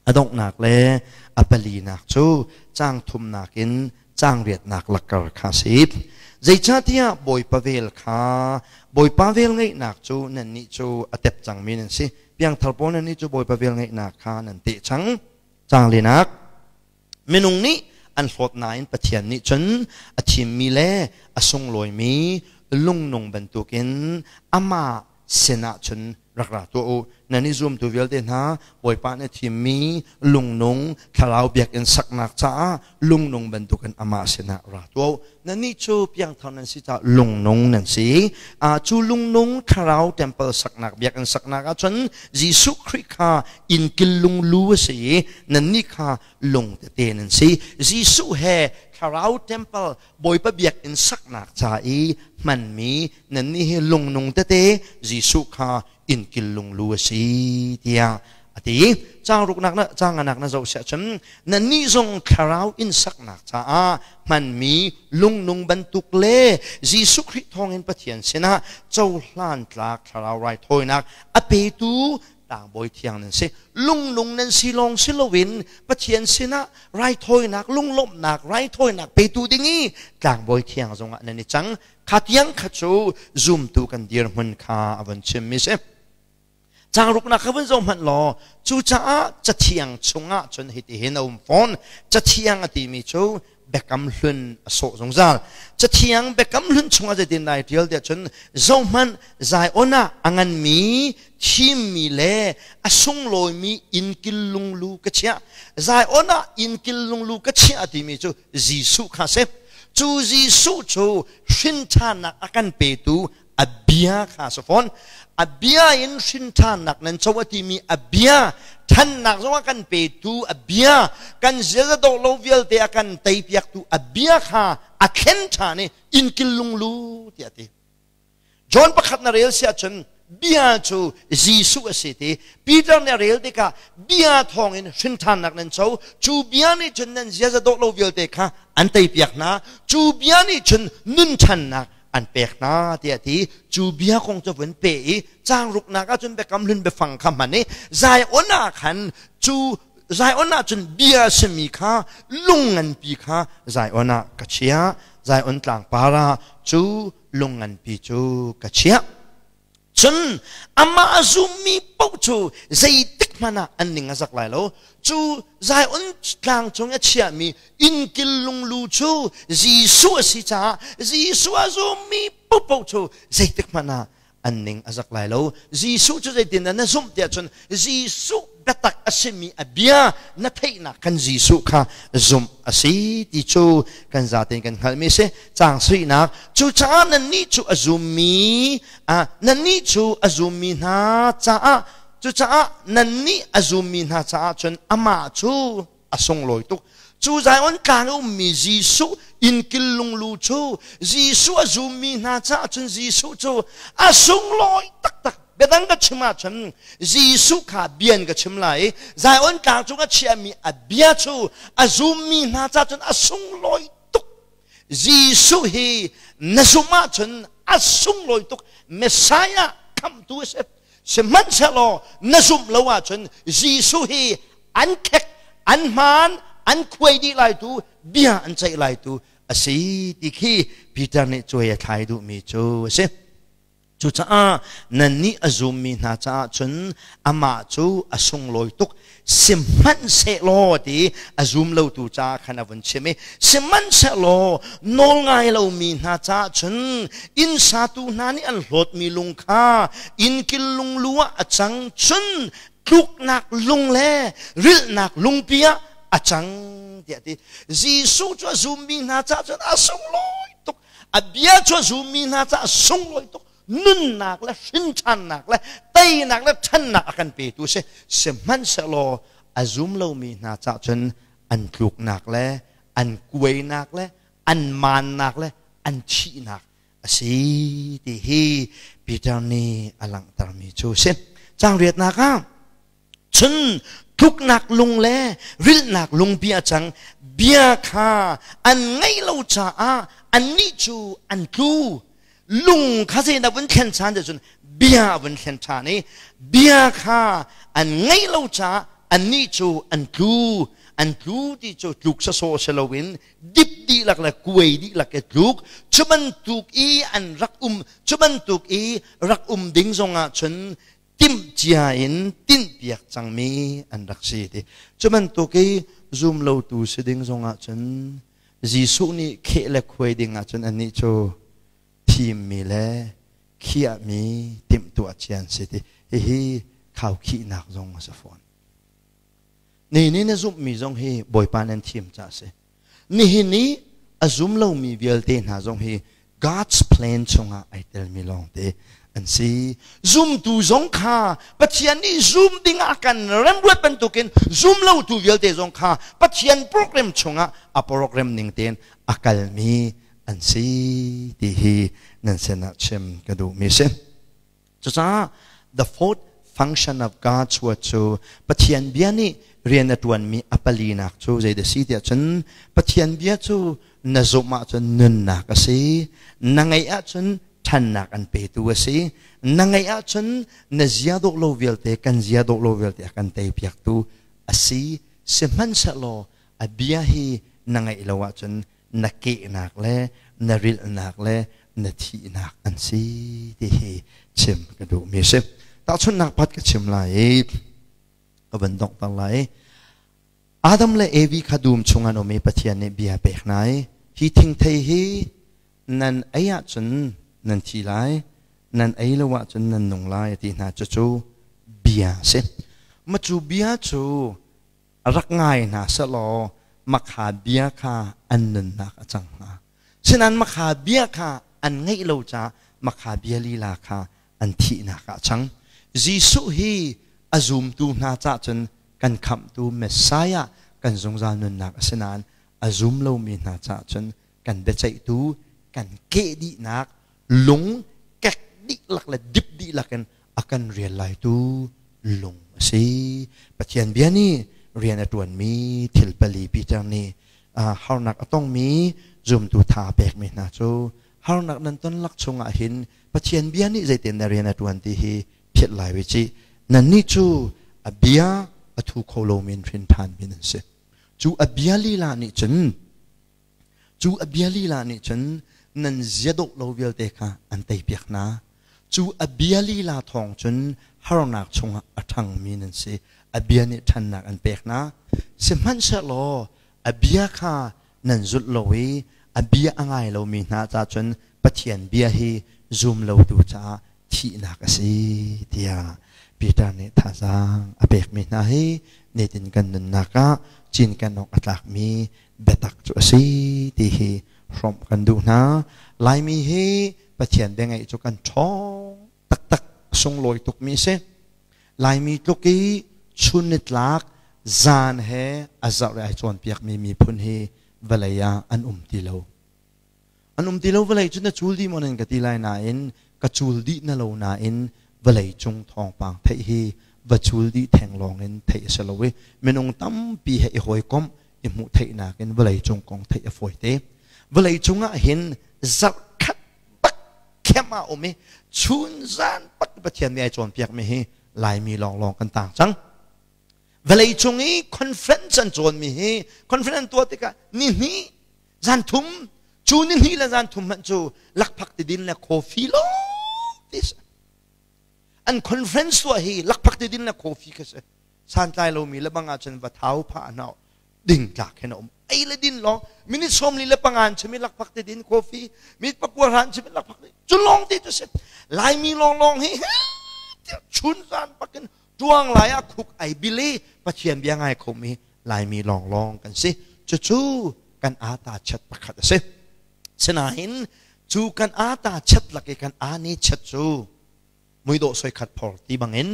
A donghnak le a palinak cu caang thumnak in caang riatnak lakkar kha a si. Zeicahtiah Bawipa vel kha Bawipa vel ngeihnak cu nannih cu a tep cangmi nan si. Piangthar pawl nannih cu Bawipa vel ngeihnak kha nan teh cang. Caang linak minung nih an hlawt nain Pathian nih cun a thimmi le a sunglawimi lungnung bantukin amah sinah cun rak ra tuah u. Nan i zumtu vialte hna, Bawipa nih a thimmi lungnung thlarau biakinn saknak caah lungnung bantukin amah sinah ra tuah u. Nannih cu piangthar nan si caah lungnung nan si. Cu lungnung thlarau temple saknak biakinn saknak ahcun Jesuh Khrih kha innkil lunglu a si i nannih kha lung tete nan si. Jesuh he thlarau temple Bawipa biakinn saknak ca i hmanmi nannih hi lungnung tete Jesuh kha innkil lunglu a si tiah a ti. Caang ruknak na caang nganak na zoh siah cun nannih zong thlarau inn saknak caah hmanmi lungnung bantuk le Jesuh Khrih thawngin Pathian sinah cohlan tlak thlarau raithawinak a petu tlangbawi thiang nan si. Lungnung nan si lawng si loin Pathian sinah raithawinak lunglawmhnak raithawinak petu ding i tlangbawi thiang zongah nan i cang. Kha tiang kha cu zumtu kan dirhmun kha a vun chimmi si. Caang ruknak kha vun zoh hmanh law cucaah Cathiang chungah cun hitihin a um fawn. Cathiang a timi cu Biakam Hlun a sawh zungzal. Cathiang Biakam Hlun chungah zeitin dah ai ṭial tiah cun zohhmanh Zion ah a nganmi thimmi le a sunglawimi innkil lunglu ka chiah. Zion ah innkil lunglu ka chiah timi cu Jesuh kha a si. Cu Jesuh cu hrinṭhannak a kan petu a bia kha a si fawn. A bia in hrinṭhannak nan co a timi a bia ṭhannak zong a kan petu a bia kan ziaza dawh lo vialte a kan teipiaktu a bia kha a thlen ṭhan i innkil lunglu tiah a ti. John pakhat na rel si ahcun bia cu Jesuh a si ti Peter nih a rel tikah bia thawngin hrinṭhannak nan co cu bia nih cun nan ziaza dawh lo vialte kha an teipiak hna cu bia nih cun nun ṭhannak an pek hna tiah a ti. Cu bia kong cu vun pe i caang ruknak ahcun biakam hlun biafang kha hman i Zion ah khan cu Zion ah cun bia simi kha lung nganpi kha Zion ah ka chiah. Zion tlangpar ah cu lung nganpi cu ka chiah. Cun amah a zummi paoh cu zeitik hmanh ah an ning a zak lai lo. Cu Zion tlang cung a chiahmi innkil lunglu cu Jesuh a si caah Jesuh a zummi paohpaoh cu zeitik hmanh ah an ning a zak lai lo. Jesuh cu zeitindah na zumh tiah cun Jesuh biatak a simi a bia na theihnak kan Jesuh kha zumh a si ti cu kan zaten kan hngalhmi a si. Caang sarihnak cucaah nannih cu a zummi nannih cu a zummi hna caah cucaah nannih a zummi hna caah cun amah cu a sunglawi tuk. Cu Zion tlang i ummi Jesuh innkil lunglu cu Jesuh a zummi hna caah cun Jesuh cu a sunglawi taktak. Biadang ka chim ahcun Jesuh kha bian ka chim lai i Zion tlang cung a chiahmi a bia cu a zummi hna caah cun a sunglawi tuk. Jesuh hi na zumh ahcun a sunglawi tuk. Messiah khamhtu a si. Sihmanhsehlaw na zumh lo ahcun Jesuh hi an khek, an hmaan, an khuai dih lai tu, bia an ceih lai tu a si ti khi Peter nih cuai a thlai duhmi cu a si. Cucaah nannih a zummi hna caah cun amah cu a sunglawi tuk. Sihmanhsehlaw ti a zum lotu caah khan a vun chim i sihmanhsehlaw nawl ngai lomi hna caah cun inn satu hna nih an hlawtmi lung kha innkil lunglu ah a cang cun tluknak lung le rilhnak lungpi ah a cang tiah a ti. Jesuh cu a zummi hna caah cun a sunglawi tuk. A bia cu a zummi hna caah a sunglawi tuk. Nunnak le hrinṭhannak le teinak le ṭhannak a kan petu a si. Sihmanhsehlaw a zum lomi hna caah cun an tluknak le an kuainak le an maannak le an thihnak a si ti hi Peter nih a langhtermi cu a si. Caang riatnak ah cun tluknak lung le rilhnak lungpi a cang. Bia kha an ngaih lo caah annih cu an tlu. Lung kha zeidah vun thlen ṭhan ti cun bia a vun thlen ṭhan i bia kha an ngaih lo caah Annih cu an tlu, an tlu ti cu tluk sawsawh si loin dip dihlak le kuai dihlak i tluk. Cu bantuk i an rak um, cu bantuk i rak um ding zongah cun timh cia in tinhpiak cangmi an rak si ti. Cu bantuk i zum lotu si ding zongah cun Jesuh nih kheh le khuai ding ahcun annih cu thimmi le khiahmi timhtuah cia an si ti. Hihi khaukhihnak zong a si fawn. Ni ni na zumhmi zong hi Bawipa nan thim ca a si. Nihin i a zum lomi vialte hna zong hi God's plan chungah ai telmi lawngte an si. Zumtu zong kha Pathian nih zum dingah kan remruat bantukin zum lotu vialte zong kha Pathian program chungah a program ning tein a kalmi an si ti hi nan sinah chim ka duhmi si. Cucaah the fourth function of God's word cu Pathian bia nih rian a ṭuanmi a palinak cu zeidah si tiah cun Pathian bia cu na zumh ahcun nunnak a si, na ngeih ahcun ṭhannak an petu a si, na ngeih ahcun na zia dawh lo vialte kan zia dawh lo vialte a kan teipiaktu a si. Sihmanhsehlaw a bia hi na ngeih lo ahcun na kehnak le na rilhnak le na thihnak an si ti hi chim ka duhmi a si. Tahchunhnak pakhat ka chim lai i ka van donghter lai. Adam le Evi kha dum chung an um i Pathian nih bia pek hna i hi thingthei hi nan ei ahcun nan thi lai, nan ei lo ahcun nan nung lai a ti hna. Cucu bia a si. Ma cu bia cu rak ngai hna sehlaw makha bia kha an nunnak a cang hnga. Sinain makha bia kha an ngeih lo caah makha bia lila kha an thihnak ah a cang. Jesuh hi a zumtu hna cah cun kan khamhtu Messiah kan zungzal nunnak a si nain a zum lomi hna cah cun kan biaceihtu kan keh dihnak lung kek dihlak le dip dihlak in a kan rial laitu lung a si. Pathian bia nih rian a ṭuanmi thil pali Peter nih harnak a tongmi zumtu tha a pekmi hna cu harnak nan ton lak chungah hin Pathian bia nih zeitin dah rian a ṭuan ti hi phiat lai ve cih. Nannih cu a bia a thu kho lomi in hrin ṭhanmi nan si. Cu a bia lila nih cun Cu a bia lila nih cun nan zia dawh lo vialte kha an teipiak hna. Cu a bia lila thawng cun harnak chungah a ṭhangmi nan si. A bia nih ṭhannak an pek hna. Sihmanhsehlaw a bia kha nan zulh lo i a bia a ngai lomi hna ca cun Pathian bia hi zum lotu caah thihnak a si tiah Peter nih thazaang a pekmi hna hi nitin kan nunnak ah cinken awk a tlakmi biatak cu a si ti hi hrawmh kan duh hna. Laimi hi Pathian bia ngaih cu kan ṭhawng taktak sunglawi tukmi a si. Laimi tluk i chun nitlak zan he a zarh i ai cawnpiakmi miphun hi vawlei ah an um ti lo. An um ti lo vawlei cu na cul dih maw nan ka ti lai nain ka cul dih na lo nain vawlei cung thawngpang theih hi va cul dih theng lawng in theih a si lo i minung tampi he i hawikomh i hmuh theihnak in vawlei cung kong theih a fawi te. Vawlei cung ah hin zarh khat bak khem ah um i chun zan bak Pathian nih ai cawnpiakmi hi Laimi lawnglawng kan tang cang. Vawlei cung i conference an cawnmi hi conference an tuah tikah ni hnih zan thum cu ni hnih le zan thum hmanh cu lakphak tidin le coffee lawng ti si an conference tuah hi lakphak tidin le coffee kha si santlai lomi le bang ahcun va thau phah hna ding tlak hin a um ei le din lawng minute 45 an chimi lakphak tidin coffee minute 9 han chimi lakphak cu lawng ti tu si Laimi lawng lawng hi chun zan bakin tuang lai ah khuk ai bili Pathian bia ngai khomi Laimi lawnglawng kan si. Cucu kan ata chat pakhat a si. Sinain cu kan ata chat lak i kan ani chat cu muidawh soi khat phor ti bangin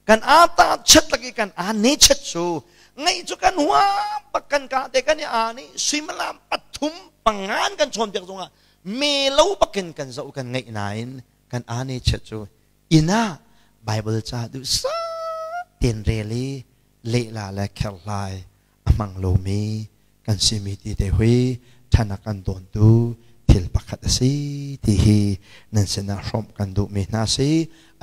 kan ata chat lak i kan ani chat cu ngaih cu kan huam bak kan ka te kan i ani suimilam pathum pangan kan chawn piak zongah me lo bakin kan zoh kan ngaih nain kan ani chat cu inn ah Bible ca duh sa ten rel i lehla le kherhlai a hmang lomi kan simi ti te hui ṭhan a kan dawntu thil pakhat a si ti hi nan sinah hrawmh kan duhmi hna si.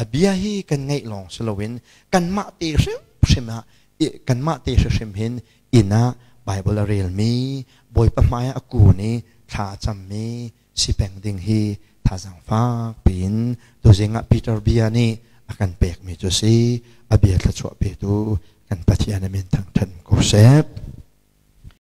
A bia hi kan ngaih lawng si loin kanmah te hrimhrim ah Kanmah te hrimhrim hin inn ah Bible a relmi, Bawipa hmai ah a kun i thla a cammi si peng ding hi thazaang fak piin tuzing ah Peter bia nih a kan pekmi cu si. A bia thluachuah petu kan Pathian a min thangṭhat ko seh.